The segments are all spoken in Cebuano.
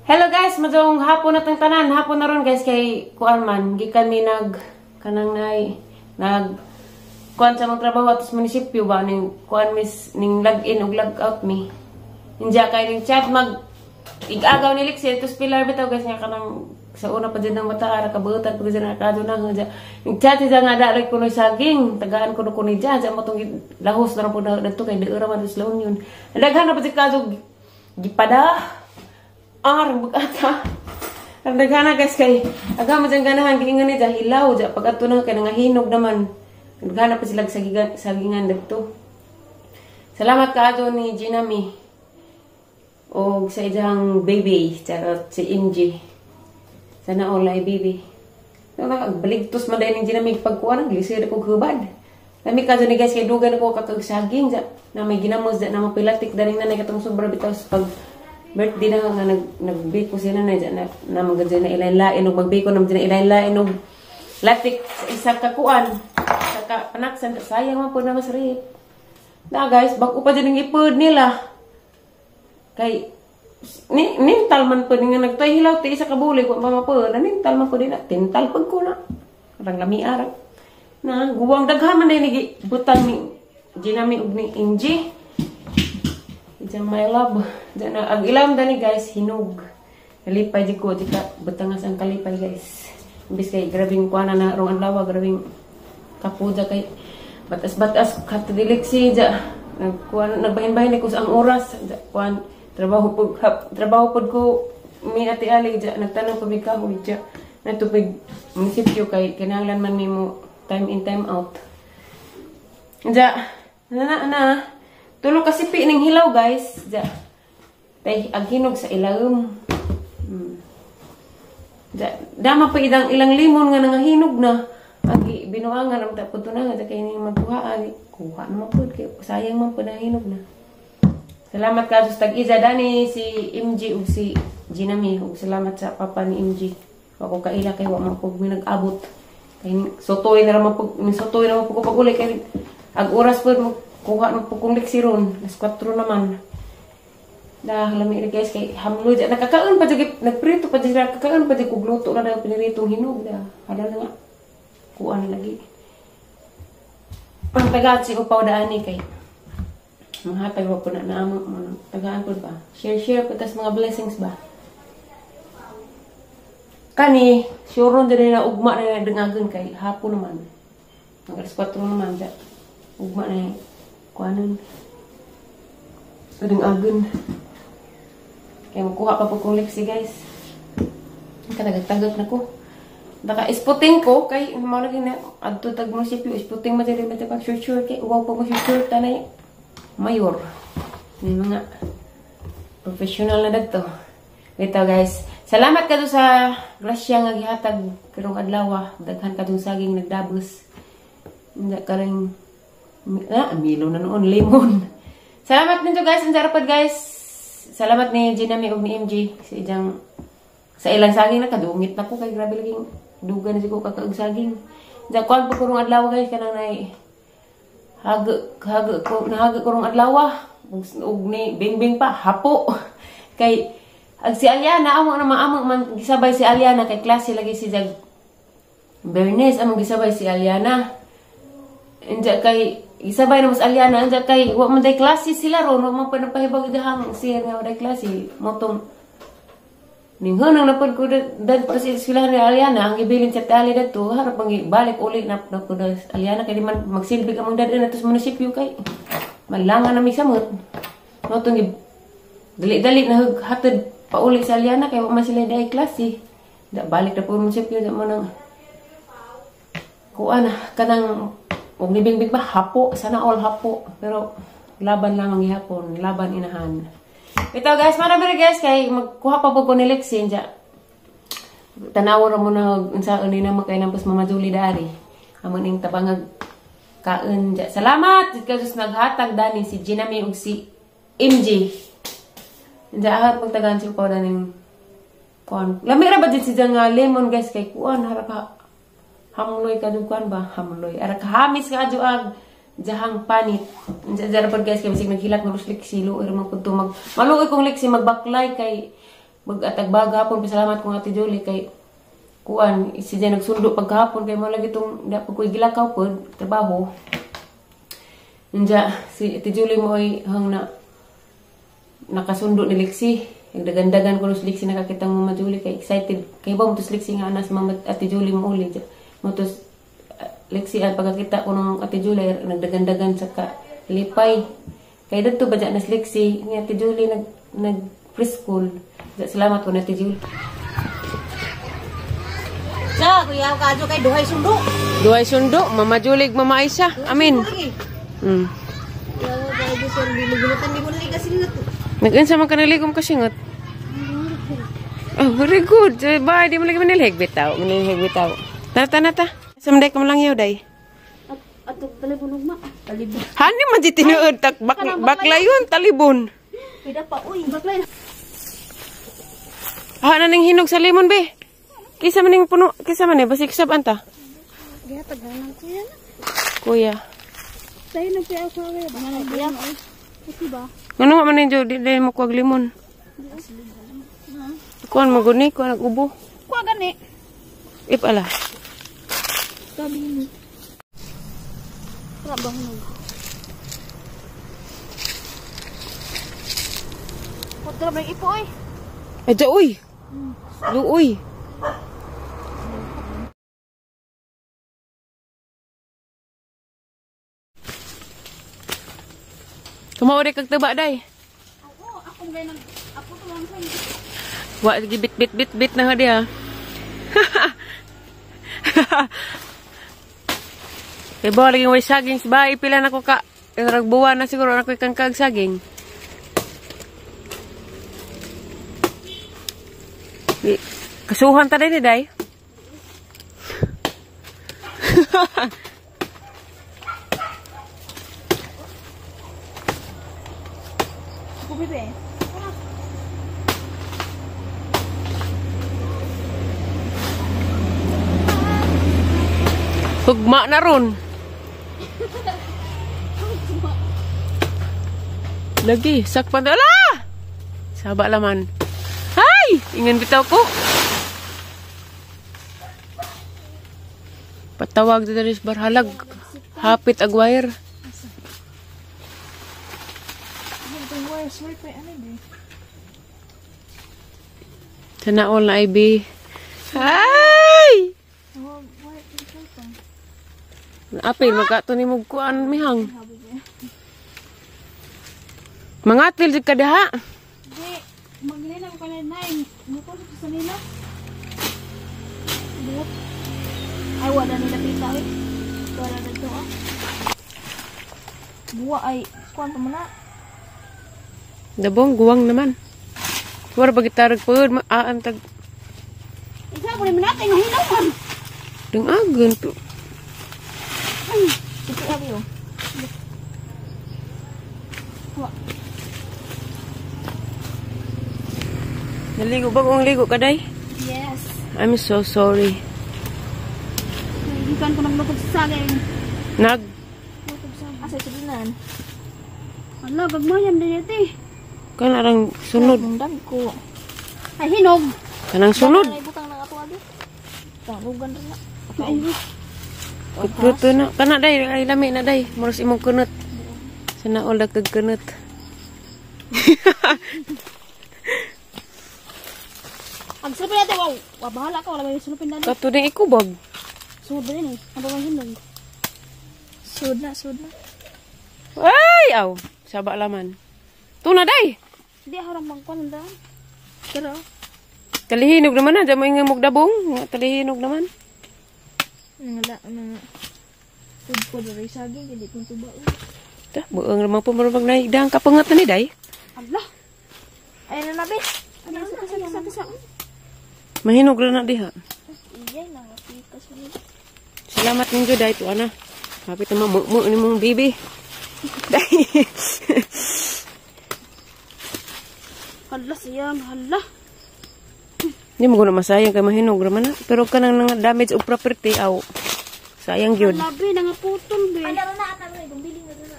Hello guys, maayong hapon na tang tanan. Hapon na ron, guys, kay kuan man gikan mi nag kanang nay nag kuan sa mga trabaho atos munisipyo ba, ning kuan mis ning log in ug log out mi. Inja kay ning chat mag igagaw ni Lexie atos pilar bitaw, guys, nga kanang sa una pa dyan ng mata ara kabutan pag dyan nakado na nga ning chat siya nga dali kuno saging tagaan kuno kuno dyan sa mo tong lahos na po na dadto kay di ra man sa La Union. Daghan na pa si kadto gipada ar bugata. Ang daghana, guys, kay aga mo dyan ganahan giingon ni hilaw ja pag adto na kay nangahinog naman. Daghana pa sila sagingan sagingan dagto. Salamat kaadto ni Ginami og sa iyang baby, charot, si MG. Sana all ay baby. Baligtos man dahil ning Ginami pagkuan ang glisod ko hubad. Lami ka ni, guys, kay dugay na ko kakag saging ja na may ginamos ja na mapilatik daling nanay katong sobra bitaw sa pag birthday na nga nagbiko siya nanay ja na, na maganda na ilain-lain og magbiko na na ilain-lain og latik sa isa ka kuan sa ka panaksan. Sayang man po na mas rip na, guys. Bag-o pa din ang ipod nila kay ni nintal man po nga nagtoy hilaw ti isa ka bulig wa pa mapod na nintal man po din na tintal pag ko na arang lami arang na guwang daghan man din butang ni Ginami og ni Inji. Diyan, my love. Diyan na ang ilam dani, guys, hinog. Kalipay di ko di ka butangas ang kalipay, guys. Imbis kay grabing kuana na rong adlaw, grabing kapuda kay batas-batas katadilik si ja. Nagkuan nagbahin-bahin ko sa ang oras ja, kuan trabaho pud trabaho pud ko mi ati ali ja, nagtanong pa mi kahoy ja. Natupig munisipyo kay kinahanglan man nimo time in, time out. Ja, na na na. Tulo ka sipi ning hilaw, guys. Ja. Tay ang hinog sa ilawom. Dama pa idang ilang limon nga nangahinog na. Agi binuangan ang tapod na nga kay ning magkuha agi kuha naman pud kay sayang man pud hinog na. Salamat ka sa tag-iza dani si MG ug si Ginami ug salamat sa papa ni MG. Wa ko kaila kay wa man pud mi nag-abot. Kay sotoy na ra man pud, sotoy na man pud ko pag-uli kay ag oras pud mo kuha ng pud kong liksi ron. Alas 4 naman. Dah lami rin, guys, kay hamloy dyan. Nakakaon pa dyan, nagprito pa dyan, nakakaon pa dyan kung luto na daw piniritong hinog. Dah, hala na nga. Kuha na lagi. Ang tagaan si upaw daan kay manghatag pa po na naamo mga tagaan po ba. Share share po tas mga blessings ba. Kani, sure din na ugma na dengagen kay hapon naman. Mag alas 4 naman dyan. Ugma na kuanon. Dengagen. Kaya magkuha pa po kong liksi, guys. Katagag-tagag na ko. Naka isputing ko kay mao lagi na adto tag munisipyo isputing man diri pag sure sure kay uwaw pa mo sure tanay mayor. May mga professional na dagto. Ito, guys. Salamat kadto sa grasya nga gihatag karong adlaw. Daghan kadtong saging nagdabos. Hindi kareng ah, milo na noon lemon. Salamat ninyo, guys. Ang sarap, guys. Salamat ni Ginami ug ni MG sa ijang sa ilang saging na kadungit na ko kay grabe laging duga na siguro kakaog saging. Ja kuan pa karong adlaw, guys, kanang nay hag hag ko nahag ko rong adlaw ug ni bingbing pa hapo kay ag si Aliana amo na maamo man gisabay si Aliana kay klase lagi si Jag Bernice, among gisabay si Aliana. Inja kay isabay na mas Aliana anja kay wa man day klase sila ron, wa man pa napahibag dahang sir nga day klase motong ninghunang na pud ko dad pa sa eskwelahan ni Aliana. Ang gibilin sa tali dadto harap ang balik uli na na pud Aliana kay di man magsilbi ka mang dad na sa munisipyo kay malangan na mi samot no tong dali-dali na hatod pauli sa Aliana kay wa man sila day klase da balik na po munisipyo da mo nang kuan kanang og nibingbing pa hapo. Sana all hapo, pero laban lang ang gihapon, laban inahan. Ito, guys, marami rin, guys, kay magkuha pa po ko ni Lexie dya. Tanaw ra mo na unsa ni na makay nang pas Mama Julie dari. Amo ning tabangag kaon dya. Salamat jud ka naghatag dani si Ginami ug si MG. Dya ahat magtagaan si pa daning kuan. Lami ra ba jud si nga lemon, guys, kay kuan hara ka hamloy ka kuan ba hamloy. Ara ka hamis ka adyo ag jahang panit. Diyan pa, guys, kay bisig naghilak ng liksi luoy man pud mag maluoy kong liksi magbaklay kay Mag-atag baga hapon, pasalamat kong Ate Julie kay kuan siya nagsundo pagkahapon kay mo lagi tong da pag ko'y gilakaw pod trabaho. Nja si Ate Julie mo ay hang na nakasundo ni Lexie. Nagdagandagan ko si Lexie nakakita mo Mama Julie kay excited kay ba mo to si Lexie nga anas Mama Ate Julie mo uli. Mo to Lexie at pagkakita ko ng Ate Julie nagdagandagan sa ka lipay. Kay dadto ba na si Lexie ni Ate Julie nag preschool. Salamat ko na Ate Julie. Sa, kuya, kadyo kay duhay sundo. Duhay sundo, Mama Julie, Mama Aisha. Amin. Nag-unsa man ka naligom kasingot? Oh, very good. Bye, di mo lagi manilhig bitaw. Manilhig bitaw. Nata, nata. Samday ka mo lang yaw, day. Ato talibon ugma. Talibon. Hani man di tinuod tak baklayon talibon. Pida pa uy, baklay. Ah, na ning hinog sa limon be. Kisa man ning puno, kisa man eh basig sab anta. Gihatag na lang kuya na. Kuya. Tayo nagpiaw sa kuya, ba kuya. Kasi ba? Ngano man ning di mo kuwag limon. Kuan mo guni, kuan nag-ubo. Kuha gani. Ip ala. Tabi ni. Tara ba hinog? Putra ba ipo oy? Ay, uy. Luoy. Kumawa kag taba day. Ako, akong gay nag ako tuwang sa. Wa gi bit bit bit bit na ha diha. Kay ba lagi way saging sa bahay pila na ko ka ragbuwan na siguro na ko ikangkag saging. Kasuhan ta din ni day. Bebe. Hugma na ron. Lagi, sakpan. Ala! Saba laman. Hay! Ingan bitaw ko. Patawag dito sa barhalag. Hapit ag wire. Sana all na IB. Ay! Apil, magkato ni mong kuan, mihang. Mangatil, di ka daha. Di, maglilang ka na nine. Muko sa nila. Buot. Ay, wala nila pita, eh. Wala na ito, ah. Buwa ay, kuan pa man na. Dabong, guwang naman. Wala ba gitarag po, aantag. Isa, kunin mo natin, ang hilaw man. Dangagan to. Ito abi oh. Wa. Naligo ba kung ligo ka, day? Yes. I'm so sorry. Gikan ko naglutog sa saging. Nag? Lutog sa asa sa dinan. Ala, gagmayam din ito eh. Kanarang sunod. Ko. Ay, hinog. Kanang sunod. Ay, butang na ato abi. Tarugan rin na. Ay, Kupruto na. Kana day, ay lami na day. Maros imong kunot. Sana all kag kunot. Ang sulupin natin, wow. Wa bahala ka, wala may sulupin natin. Kato din ikubag. Sud din eh. Ang ba hinog? Sud na, sud na. Ay, aw. Saba laman. Tuna day. Di harang mangkon daan. Pero talihinog naman na, diyan mo ingay mugdabong. Talihinog naman. Nangala nang pud ray saging dili kong tuba. Ta, buang naman po marubag na dang kapangat na ni day. Allah. Ay na nabi. Ano sa sa sa. Mahinog ra na diha. Iyay na pikas ni. Salamat ninyo day to ana. Hapit na mamu ni mong bibi. Day. Hala siyang hala. Di mo guna masayang kay mahinog ra man na. Pero kanang nang damage og property aw. Sayang gyud. Labi nangaputol be. Ana na ana na bili na na.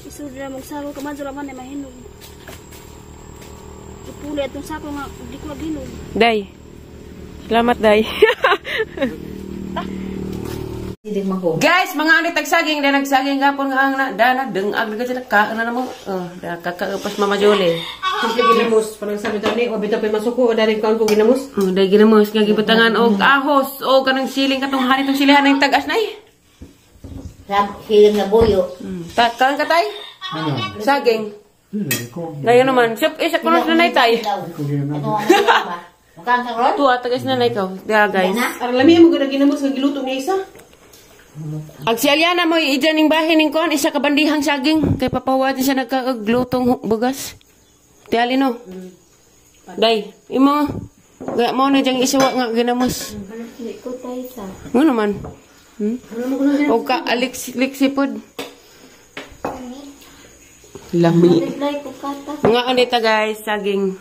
Isud ra magsaro ka man man mahinog. Puli atong sako nga di ko ginog. Day. Salamat, Day. Hindi man ko. Guys, mga ani tagsaging da nagsaging gapon nga ang na da na dengag na sila ka na namo. Oh, da kakaupas Mama Jolie. Simple ginamos. Parang sabi tani, o bitaw pa masuko, o dari kaon ko ginamos. Oh, day ginamos nga gibutangan og ahos o kanang siling katong hani tong silihan ng tagas nay. Siling na buyo. Ta kaon ka tay? Saging. Dayon naman, sip isa kuno na nay tay. Ano ang ba? Mukhaan ka ron? Tuwa tagas na nay ko. Diha, guys. Arang lami mo gud ginamos nga giluto niya isa. Ag si Aliana mo ija ning bahin ning kuan isa ka bandihang saging kay papawa din siya nagkaaglutong bugas. Ti no. Day, imo gaya mo na diyang isiwa nga ginamos. Di ko tay sa. Ano naman? O ka alex liksi pod. Lami. Reply ko kata. Mga anita, guys, saging.